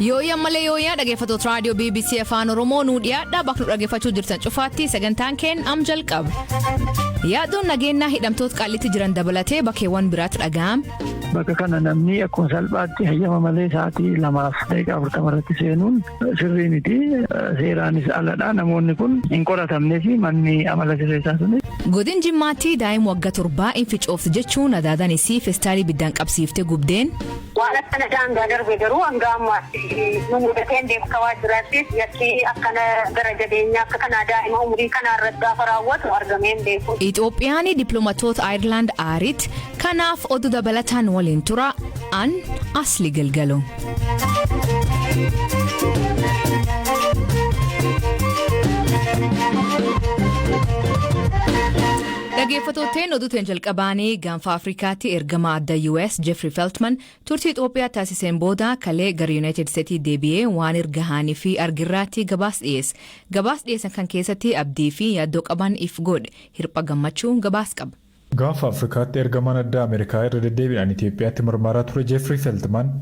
Yooyyaa malee yooyyaa dhaggeeffattoota raadiyoo BBC Afaan Oromoo nuu dhiyaadha bakka nu dhaggeeffachuu jirtan cufaatti sagantaan keen am jalqaba. Yaaduun nageenyaa hidhamtoota qaalitti jiran dabalatee bakkeewwan biraatti dhaga'ame. Bakka kana namni akkuma salphaatti hayyama malee sa'aatii 2:40 irratti seenuun sirrii miti. Seeraanis aladha. Namoonni kun hin qoratamnee fi manni amala sirreessaa sunis. Godin Jimmaatti daa'ima waggaa 7 hin ficoofte jechuun adaadaan isii feestaalii ibiddaan qabsiiftee gubdeen. Waan akkana daangaa darbe garuu hanga ammaatti nu mudatee hin beeku. Akka waajjiraattis yakki akkana gara jabeenyaa akka kanaa daa'ima umurii kanaa irratti gaafa raawwatu argamee hin beeku. Itoophiyaan dippiloomaatoota Ayirlaand aaritti kanaaf oduu dabalataan waliin tura an Asli Galgalo. Dhaggeeffattootteen oduuteen jalqabaanii gaanfa Afrikaatti ergama adda US Jeffrey Feltman turtii Itoophiyaa taasiseen booda kalee gara United States deebi'ee waan ergahaanii fi argirraatti gabaas dhiyeesse. Gabaas dhiyeessan kan keessatti abdii fi yaaddoo qaban if godhe hirpha gammachuu gabaas qaba. Gaanfa Afrikaatti ergamaan addaa Ameerikaa irra deddeebiidhaan Itoophiyaatti marmaaraa ture Jeffrey Feltman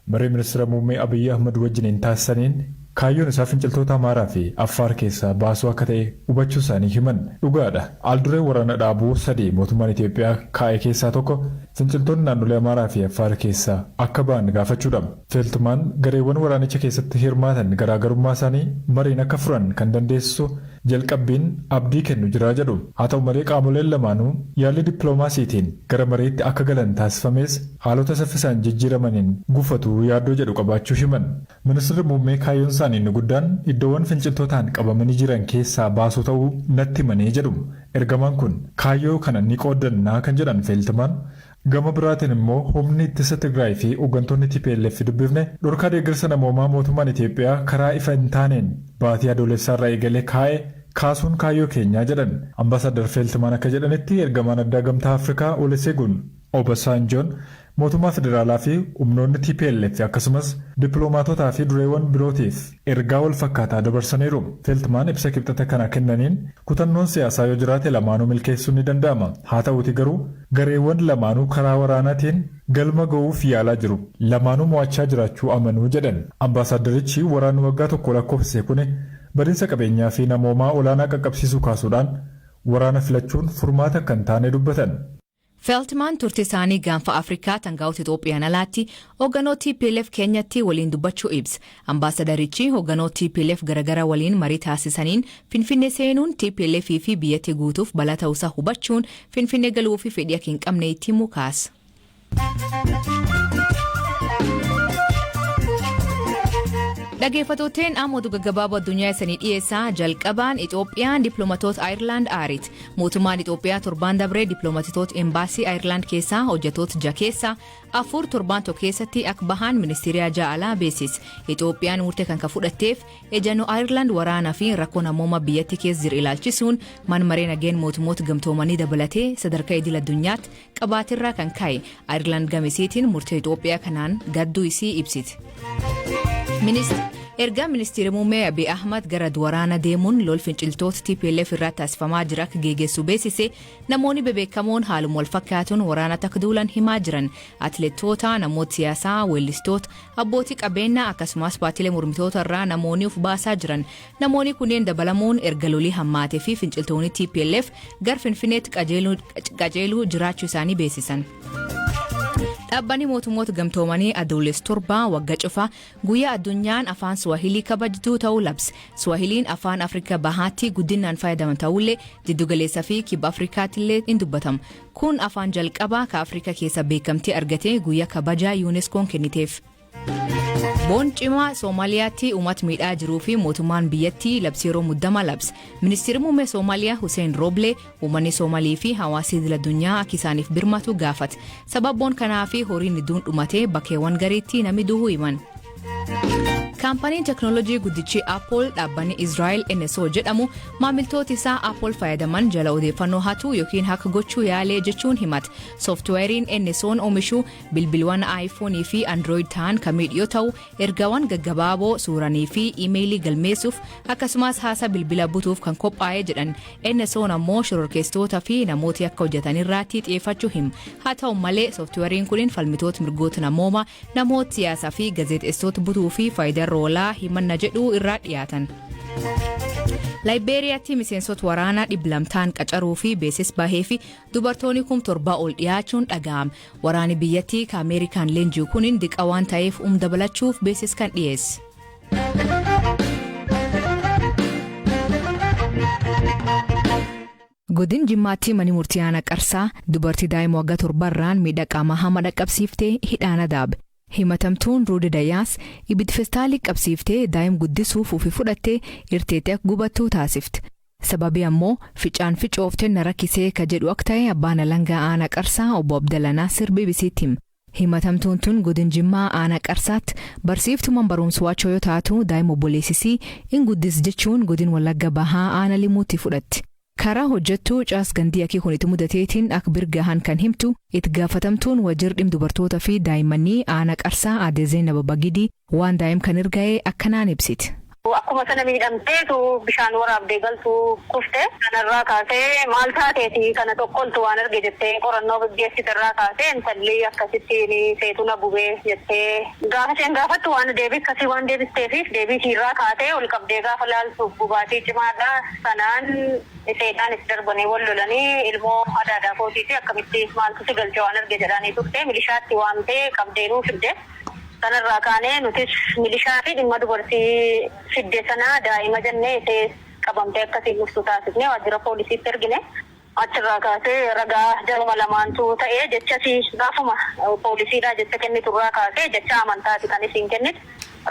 marii ministeera muummee Abiyyi Ahmad wajjiniin taasisaniin kaayyoon isaa finciltoota Amaaraa fi Affaar keessaa baasuu akka ta'e hubachuu isaanii himan. Dhugaadha. Alduree waraana dhaabuu sadii mootummaan Itoophiyaa kaa'e keessaa tokko finciltoonni naannolee Amaaraa fi Affaar keessaa akka ba'an gaafachuudha. Feltmaan gareewwan waraanicha keessatti hirmaatan garaagarummaa isaanii mariin akka furan kan dandeessisu jalqabbiin abdii kennu jira jedhu. Haa ta'u malee qaamoleen lamaanuu yaalii dippiloomaasiitiin gara mariitti akka galan taasifames haalota saffisaan jijjiiramaniin gufatu yaaddoo jedhu qabaachuu himan. Ministirri muummee kaayyoon isaanii inni guddaan iddoowwan finciltootaan qabamanii jiran keessaa baasuu ta'uu natti himanii jedhu. Ergamaan kun kaayyoo kana ni qooddannaa kan jedhan Feeltimaan Gama biraatiin immoo humni ittisa Tigraay fi hooggantoonni TPLF dubbifne dhorkaa deeggarsa namoomaa mootummaan Itoophiyaa karaa ifa hin taaneen baatii adoolessaa irraa eegalee kaa'e kaasuun kaayyoo keenyaa jedhan. Ambaasaadar Feeltimaan akka jedhanitti ergamaan addaa gamtaa Afrikaa Olusegun Obasanjoon mootummaa federaalaa fi humnoonni TPLF akkasumas dippiloomaatotaa fi dureewwan birootiif ergaa wal fakkaataa dabarsaniiru. Feeltimaan ibsa kibxata kana kennaniin kutannoon siyaasaa yoo jiraate lamaanuu milkeessuun ni danda'ama. Haa ta'uuti garuu gareewwan lamaanuu karaa waraanaatiin galma ga'uuf yaalaa jiru. Lamaanuu mo'achaa jiraachuu amanuu jedhan. Ambaasaadarichi waraanni waggaa tokko lakkoofsise kuni badinsa qabeenyaa fi namoomaa olaanaa qaqqabsiisuu kaasuudhaan waraana filachuun furmaata akka hin taane dubbatan. Feltmaan turtii isaanii gaanfa Afrikaa tangaa'ota Itoophiyaan alaatti hoogganoo TPLF keenyatti waliin dubbachuu ibsa. Ambaasadarichi hoogganoo TPLF garagara waliin marii taasisaniin Finfinnee seenuun TPLF fi biyyatti guutuuf balaa ta'uusaa hubachuun Finfinnee galuu fi fedhii akka hin qabne itti himuu kaasa. Dhaggeeffattootteen amma oduu gaggabaaboo addunyaa isanii dhiyeessaa jalqabaan Itoophiyaan dippiloomaatoota Ayirlaand aariiti. Mootummaan Itoophiyaa torbaan dabree dippiloomaatitoota embaasii Ayirlaand keessaa hojjettoota jaha keessaa afur torbaan tokko keessatti akka bahan ministeera haajaa alaa beeksise. Itoophiyaan murtee kan fudhatteef ejjennoo Ayirlaand waraanaa fi rakkoo namoomaa biyyattii keessa jiru ilaalchisuun man maree nageen mootummoota gamtoomanii dabalatee sadarkaa idil addunyaatti qabaatirraa kan ka'e Ayirlaand gamisiitiin murtee Itoophiyaa kanaan gadduu isii ibsite. Ergaa ministeera muummee Abiy Ahmad gara waraana deemuun lol finciltoota TPLF irratti taasifamaa jira akka geeggeessu beeksise namoonni bebeekamoon haaluma wal fakkaatuun waraana akka duulan himaa jiran atileetota namoota siyaasaa weellistoota abbootii qabeenyaa akkasumas paartiilee mormitoota irraa namoonni of baasaa jiran namoonni kunneen dabalamuun erga lolii hammaatee fi finciltoonni TPLF gara Finfinneetti qajeeluu jiraachuu isaanii beeksisan. Dhaabbanni mootummoota gamtoomanii adoolessa 7 waggaa cufa guyyaa addunyaan afaan Swahilii kabajtuu ta'uu labse. Swahiliin afaan Afrikaa bahaatti guddinaan fayyadaman ta'ullee jiddugaleessaa fi kibba Afrikaatti illee in dubbatama. Kun afaan jalqabaa ka Afrikaa keessa beekamtii argatee guyyaa kabajaa UNESCO'n kenniteef. Boon cimaa Soomaaliyaatti uummata miidhaa jiruu fi mootummaan biyyattii labsii yeroo muddama labse. Ministeerri muummee Soomaaliyaa Hussein Roble uummanni Soomaalii fi hawaasni idil addunyaa akka isaaniif birmatu gaafate. Sababoon kanaa fi horiin hedduun dhumatee bakkeewwan gariitti namni du'uu himan. Kaampaniin teknoolojii guddichi Apple, dhaabbanni Israa'el NSO jedhamu, maamiltoota isaa Apple fayyadaman jala odeeffannoo hatuu yookiin hack gochuu yaalee jechuun himata. Sooftiweeriin NSO'n oomishu bilbilawwan iPhone fi Android ta'an kan miidhu yoo ta'u, ergaawwan gaggabaaboo, suuranii fi iimeeyilii galmeessuuf, akkasumas haasaa bilbila butuuf kan qophaa'ee jedhan. NSO'n ammoo shororkeessitoota fi namooti akka hojjetan irratti xiyyeeffachuu hima. Haa ta'u malee, sooftiweeriin kun falmitoota mirgoota namoomaa, namoota siyaasaa fi gazeexeessitoota butuu fi faayidaa oolaa himanna jedhu irraa dhiyaatan. Laayibeeriyaatti miseensota waraanaa 200 qacaruu fi beesis bahee fi dubartoonni 7,000 ol dhiyaachuun dhaga'ama. Waraanni biyyattii ka Ameerikaan leenji'u kun diqa waan ta'eef dabalachuuf beesis kan dhiyeesse. Godin Jimmaatti mani murtii aanaa Qarsaa dubartii daa'ima waggaa 7rraan miidhaa qaamaa hama dhaqqabsiiftee hidhaan adaabe. Himatamtuun Ruudi Dayaas ibiddi festaalii qabsiiftee daa'ima guddisuuf ofii fudhattee irteettee akka gubattuu taasifte. Sababii ammoo ficaan ficooftee na rakkisee ka jedhu akka ta'e abbaan alangaa aanaa Qarsaa obbo Abdalla Naasir BBC'tti hima. Himatamtuun tun godin Jimmaa aanaa Qarsaatti barsiiftumaan barumsa waachoo yoo taatu, daa'ima obboleessisii in guddis jechuun godin Wallagga Bahaa aanaa Limuutti fudhatti. Karaa hojjettuu caas gandii akii kun itti mudateetiin akka birgahan kan himtu itti gaafatamtuun wajjir dhim dubartoota fi daa'immanii aanaa Qarsaa aadde Zeenab Bagidii waan daa'im kan irga'ee akkanaan ibsiti. Akkuma sana miidhamteetu bishaan waraabdee galtu kufte. Kanarraa kaasee maal taateeti kana tokkoltu waan arge jettee qorannoo gaggeessite irraa kaasee, intalli akkasittiin seetu na gubee jettee gaafa isheen gaafattu, waan deebii akkasii waan deebisteefiif, deebii isiirraa kaatee ol qabdee gaafa laaltu gubaatii cimaadha. Sanaan iseedhaan itti darbanii wal lolanii, ilmoo adaadaa kootiiti, akkamitti maaltu si galche waan arge jedhanii turte, milishaatti waamtee qabdeenuu fidde. Kanarraa kaanee nutis milishaa fi dhimma dubartii fidde sana daa'ima jennee ishee qabamtee akkasiin dhuftu taasifnee waajjira poolisiitti ergine. Achirraa kaasee ragaa jaruma lamaantu ta'ee, jechasi gaafuma poolisiidhaa jecha kenniturraa kaasee jecha amantaati kan isiin kennitu.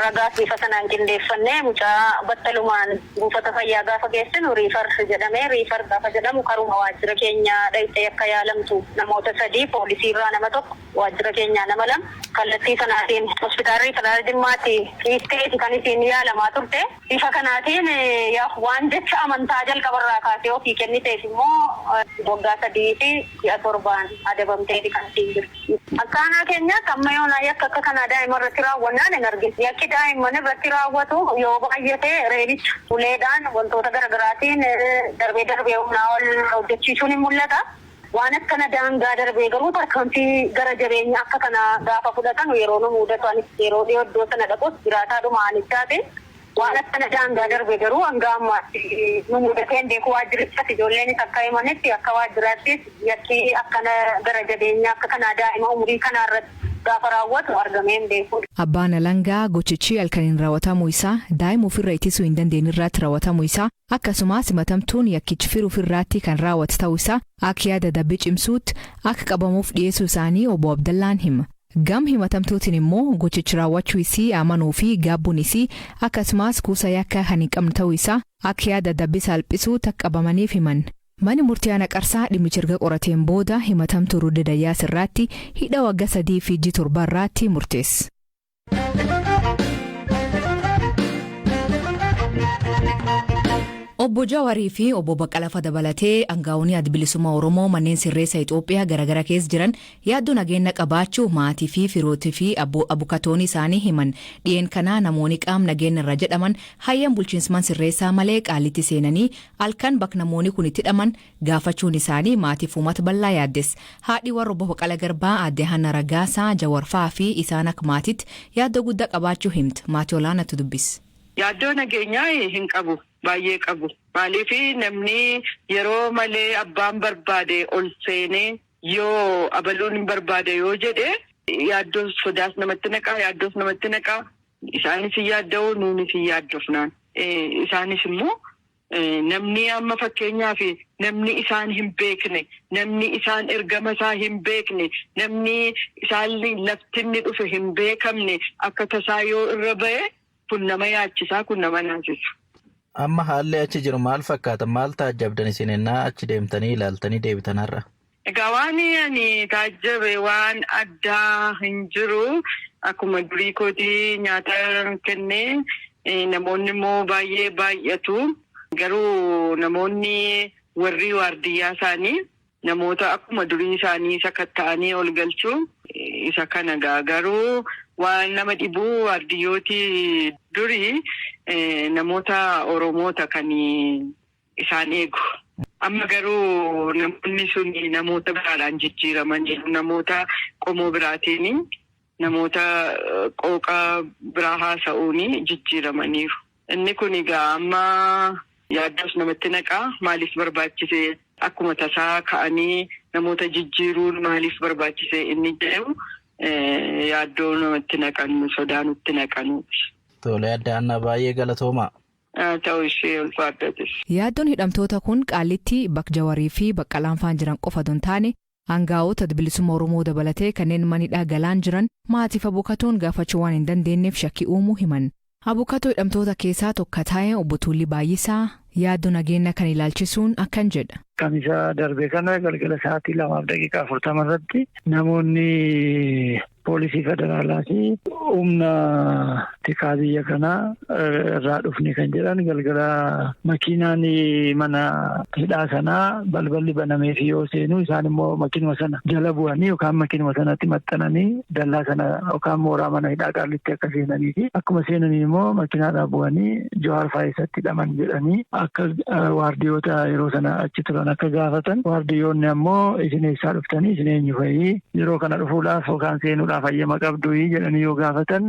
Ragaas bifa sanaan qindeeffannee mucaa battalumaan buufata fayyaa gaafa geessinu refer jedhamee, refer gaafa jedhamu karuma waajjira keenya dhaqxee akka yaalamtu namoota sadii, poolisiirraa nama tokko, waajjira keenyaa nama lama, kallattii sanaatiin hospitaala referral Jimmaatti ciisteeti kan isiin yaalamaa turte. Bifa kanaatiin waan jecha amantaa jalqabarraa kaasee ofii kenniteef immoo waggaa 3 fi ji'a 7n adabamteeti kan isiin jirtu. Akka aanaa keenyaatti amma yoonaa yakka akka kanaa daa'ima irratti raawwannaan hin argine. Yakki daa'imman irratti raawwatu yoo baay'ate reebicha uleedhaan, wantoota garaagaraatiin darbee darbee humnaa ol hojjechiisuun hin mul'ata. Waan akkana daangaa darbee garuu tarkaanfii gara jabeenya akka kana gaafa fudhatan yeroo nu mudatu, anis yeroo dhiyoo iddoo sana dhaqus jiraataadhuma aanichaati. Waan akkana daangaa darbe garuu hanga ammaatti nu mudatee hin beeku. Waajjirichas ijoolleenis akka himanitti, akka waajjiraattis yakki akkana gara jabeenya akka kanaa daa'ima umurii kanaa irratti gaafa raawwatu argamee hin beeku. Abbaan alangaa gochichi halkaniin raawwatamuu isaa, daa'ima ofirra ittisuu hin dandeenye irratti raawwatamuu isaa, akkasumas himatamtuun yakkichi firu ofirraatti kan raawwatu ta'uu isaa akka yaada dabbii cimsuutti akka qabamuuf dhiyeessuu isaanii obbo Abdallaan hima. Gam himatamtuutiin immoo gochichi raawwachuu isii amanuu fi gaabbuun isii, akkasumas kuusa yakka kan hin qabne ta'uu isaa akka yaada dabbii salphisuutti akka qabamaniif himan. Manni murtii aanaa Qarsaa dhimmicha erga qorateen booda himatamtuu Rudde Dayyaas irratti hidha waggaa 3 fi ji'a 7 irratti murteesse. Obbo Jawarii fi obbo Baqqalaa dabalatee aangaa'onni Adda Bilisummaa Oromoo manneen sirreessa Itoophiyaa garaagaraa keessa jiran yaaddoo nageenya qabaachuu maatii fi firootii fi abukatoonni isaanii himan. Dhiyeen kanaa namoonni qaama nageenya irra jedhaman hayyam bulchiinsa sirreessaa malee Qaalitti seenanii halkan bakka namoonni kun itti hidhaman gaafachuun isaanii maatiif uummata bal'aa yaaddes. Haadhi warra obbo Baqqalaa Garbaa aadde Hanna Raggaasaa Jawarfaa fi isaan akka maatiitti yaaddoo guddaa qabaachuu himti. Maatii olaanaatu dubbis. Yaaddoo nageenyaa hin qabu. Baay'ee qabu. Maaliif, namni yeroo malee abbaan barbaade ol seenee yoo abaluun hin barbaade yoo jedhe, yaaddoon sodaas namatti naqaa, yaaddoos namatti naqaa. Isaanis hin yaadda'u, nuunis hin yaaddofnaan. Isaanis immoo namni amma fakkeenyaaf namni isaan hin beekne, namni isaan ergama isaa hin beekne, namni isaan laftinni dhufe hin beekamne akka tasaa yoo irra ba'e, kun nama yaachisaa, kun nama naasisa. Amma haalli achi jiru maal fakkaata? Maal taajjabdan isin ennaa achi deemtanii ilaaltanii deebitan har'a? Egaa waan ani taajjabe waan addaa hin jiru. Akkuma durii kootii nyaata kennee namoonni immoo baay'ee baay'atu. Garuu namoonni warri waardiyyaa isaanii namoota akkuma durii isaanii sakatta'anii ol galchuu isa kana garuu waan nama dhibuu waardiyyooti durii namoota Oromoota kan isaan eegu. Amma garuu namoonni sun namoota biraadhaan jijjiiramanii namoota qomoo biraatiin namoota qooqa biraa haasa'uun jijjiiramaniiru. Inni kun egaa amma yaaddos namatti naqaa maaliif barbaachise akkuma tasaa ka'anii namoota jijjiiruun maaliif barbaachise inni jedhamu yaaddoo namatti naqanu sodaa nutti naqanu. Tole adda baay'ee galatoomaa. Ta'uu ishee ulfaadhatis. Yaaddoon hidhamtoota kun Qaallitti Bakjawarii fi Baqqalaan faan jiran qofa osoo hin taane aangaa'ota bilisummaa Oromoo dabalatee kanneen manidhaa galaan jiran maatiif abukatoon gaafachuu waan hin dandeenyeef shakkii uumuu himan. Abukatoo hidhamtoota keessaa tokko ta'e obbo Tuulli Baay'isaa yaaddoo nageenya kan ilaalchisuun akkan jedha. Kamisa darbe kana galgala sa'aatii 2:40 irratti namoonni poolisii federaalaa fi humna tikaa biyya kanaa irraa dhufne kan jedhan galgala makiinaan mana hidhaa sanaa balballi banameef yoo seenu isaan immoo makiinuma sana jala bu'anii yookaan makiinuma sanatti maxxananii dallaa sana yookaan mooraa mana hidhaa Qaallitti akka seenanii fi akkuma seenanii immoo makiinaadhaa bu'anii Jawaar Faayisatti hidhaman jedhanii akka waardiyoota yeroo sana achi turan akka gaafatan waardiyyoonni ammoo isin eessaa dhuftanii isin eenyu fa'ii yeroo kana dhufuudhaaf yookaan seenuudhaaf hayyama qabdu jedhanii yoo gaafatan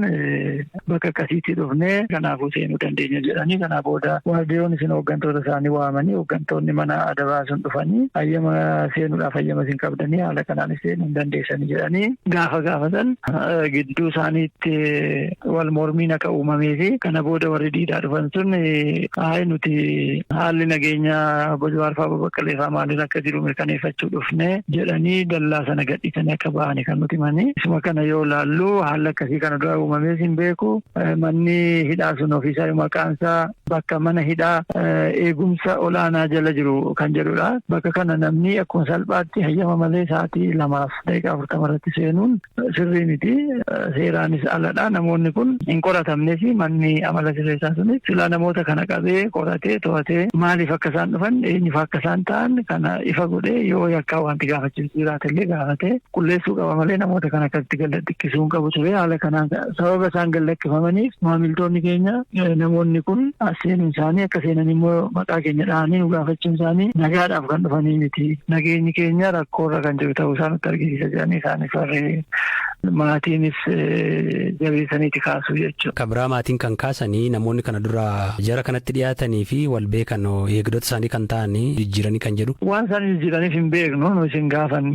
bakka akkasiitti dhufnee kanaafuu seenuu dandeenya jedhanii kanaa booda waardiyoon isin hooggantoota isaanii waamanii hooggantoonni mana adabaa sun dhufanii hayyama seenuudhaaf hayyama isin qabdanii haala kanaan seenuu hin dandeessanii jedhanii gaafa gaafatan gidduu isaaniitti wal mormiin akka uumamee fi kana booda warri diidaa dhufan sun hayi nuti haalli nageenya Jawaar fa'aa Baqqalee fa'aa maaliin akka jiru mirkaneeffachuu dhufnee jedhanii dallaa sana gadhiisanii akka bahanii kan nuti himanii. Isuma kana yoo laallu haalli akkasii kana dura uumamees hin beeku. Manni hidhaa sun ofiisaa maqaansaa bakka mana hidhaa eegumsa olaanaa jala jiru kan jedhudha. Bakka kana namni akkuma salphaatti hayyama malee sa'aatii 2:40 irratti seenuun sirrii miti. Seeraanis aladha. Namoonni kun hin qoratamnes manni amala sirreessaa sunis silaa namoota kana qabee qoratee to'atee maaliif akka isaan dhufan eenyuuf akka isaan ta'an kana ifa godhee yoo yakkaa wanti gaafachiisu jiraatellee gaafatee qulleessuu qaba malee namoota kana akkasitti gallakkisuu hin qabu ture. Haala kanaan sababa isaan gallakkifamaniif maamiltoonni keenya namoonni kun as seenuun isaanii akka seenan immoo maqaa keenya dhahanii nu gaafachuun isaanii nagaadhaaf kan dhufanii miti. Nageenyi keenya rakkoorra kan jiru ta'uu isaa nutti argisiisa jedhanii isaaniif warri maatiinis jabeessaniiti kaasuu jechuudha. Kan biraa maatiin kan kaasanii namoonni kana dura jara kanatti dhiyaatanii fi wal beekan eegdota isaanii kan ta'anii jijjiiranii kan jedhu. Waan isaan jijjiiraniif hin beeknu nu isin gaafan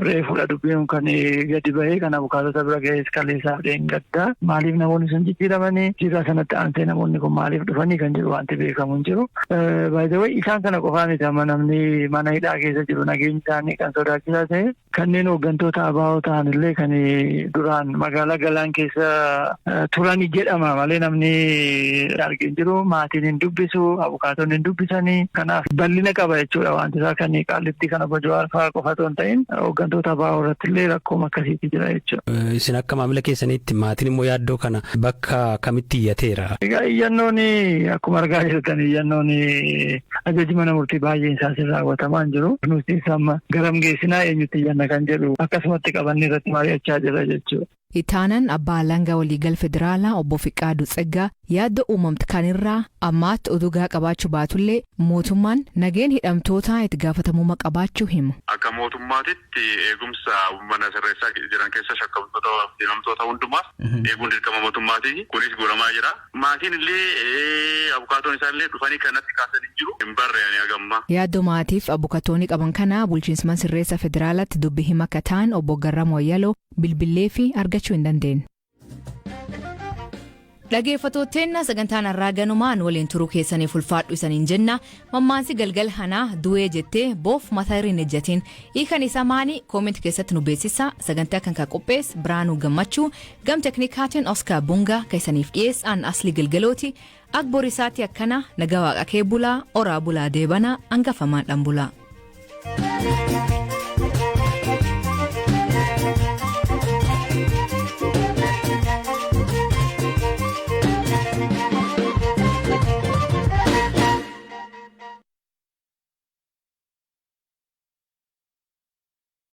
reefuudha dubbiin kan gadi bahee kan abukaatota bira ga'es kaleessaaf dheengaddaa maaliif namoonni sun jijjiiramanii jijjiirraa sanatti aansee namoonni kun maaliif dhufanii kan jedhu wanti beekamu hin jiru. Baay'ee isaan kana qofaa miti amma namni mana hidhaa keessa jiru nageenyi isaanii kan sodaachisaa ta'e kanneen hooggantoota abaa'oo ta'an illee kan duraan magaalaa Galaan keessa turani jedhama malee namni argin jiru maatiin hin dubbisu abukaatonni hin dubbisanii kanaaf bal'ina qaba jechuudha wanti isaa kan Qaallitti kana Jawaar fa'aa qofa otoo hin ta'in hooggantoota abaa'oo irratti illee rakkooma akkasiitu jira jechuudha. Isin akka maamila keessaniitti maatiin immoo yaaddoo kana bakka kamitti iyyateera? Egaa iyyannoon akkuma argaa jirtan iyyannoon ajaji mana murtii baay'een isaas raawwatamaa hin jiru. Nuti amma garam geessinaa eenyutti iyyanna kan jedhu akkasumatti qabanne irratti mari'achaa jira jechuudha. Itaanan abbaa alangaa waliigal federaalaa obbo Fiqaaduu Tsaggaa yaaddoo uumamte kanirraa ammaatti odugaa qabaachuu baatullee mootummaan nageen hidhamtootaa itti gaafatamummaa qabaachuu hima. Akka mootummaatitti eegumsa mana sirreessaa jiran keessa shakkamtoota hidhamtoota hundumaaf eeguun dirqama mootummaati. Kunis godhamaa jira. Maatiin illee abukaatoon isaallee dhufanii kanatti kaasanii jiru. Hin barre ani hagamma. Yaaddoo maatiif abukatoonni qaban kana bulchiinsa mana sirreessa federaalaatti dubbi hima akka ta'an obbo Garramuu Ayyaloo bilbilee fi argachuu hin dandeenye. Dhageeffattootni sagantaan har'aa ganumaan waliin turuu keessaniif ulfaadhu isaniin jenna mammaansi galgal hanaa du'ee jettee boof mataa irra hin ejjatiin hiikan isaa maani comment keessatti nu beeksisa sagantaa kan qophees Biraanuu Gammachuu gam teknikaatiin Oscar Bungaa keessaniif dhiyeessaan Asli Galgalooti ak borisaatti akkana nagaa waaqa kee bulaa oraa bulaa deebanaa hangafamaan dhan bulaa.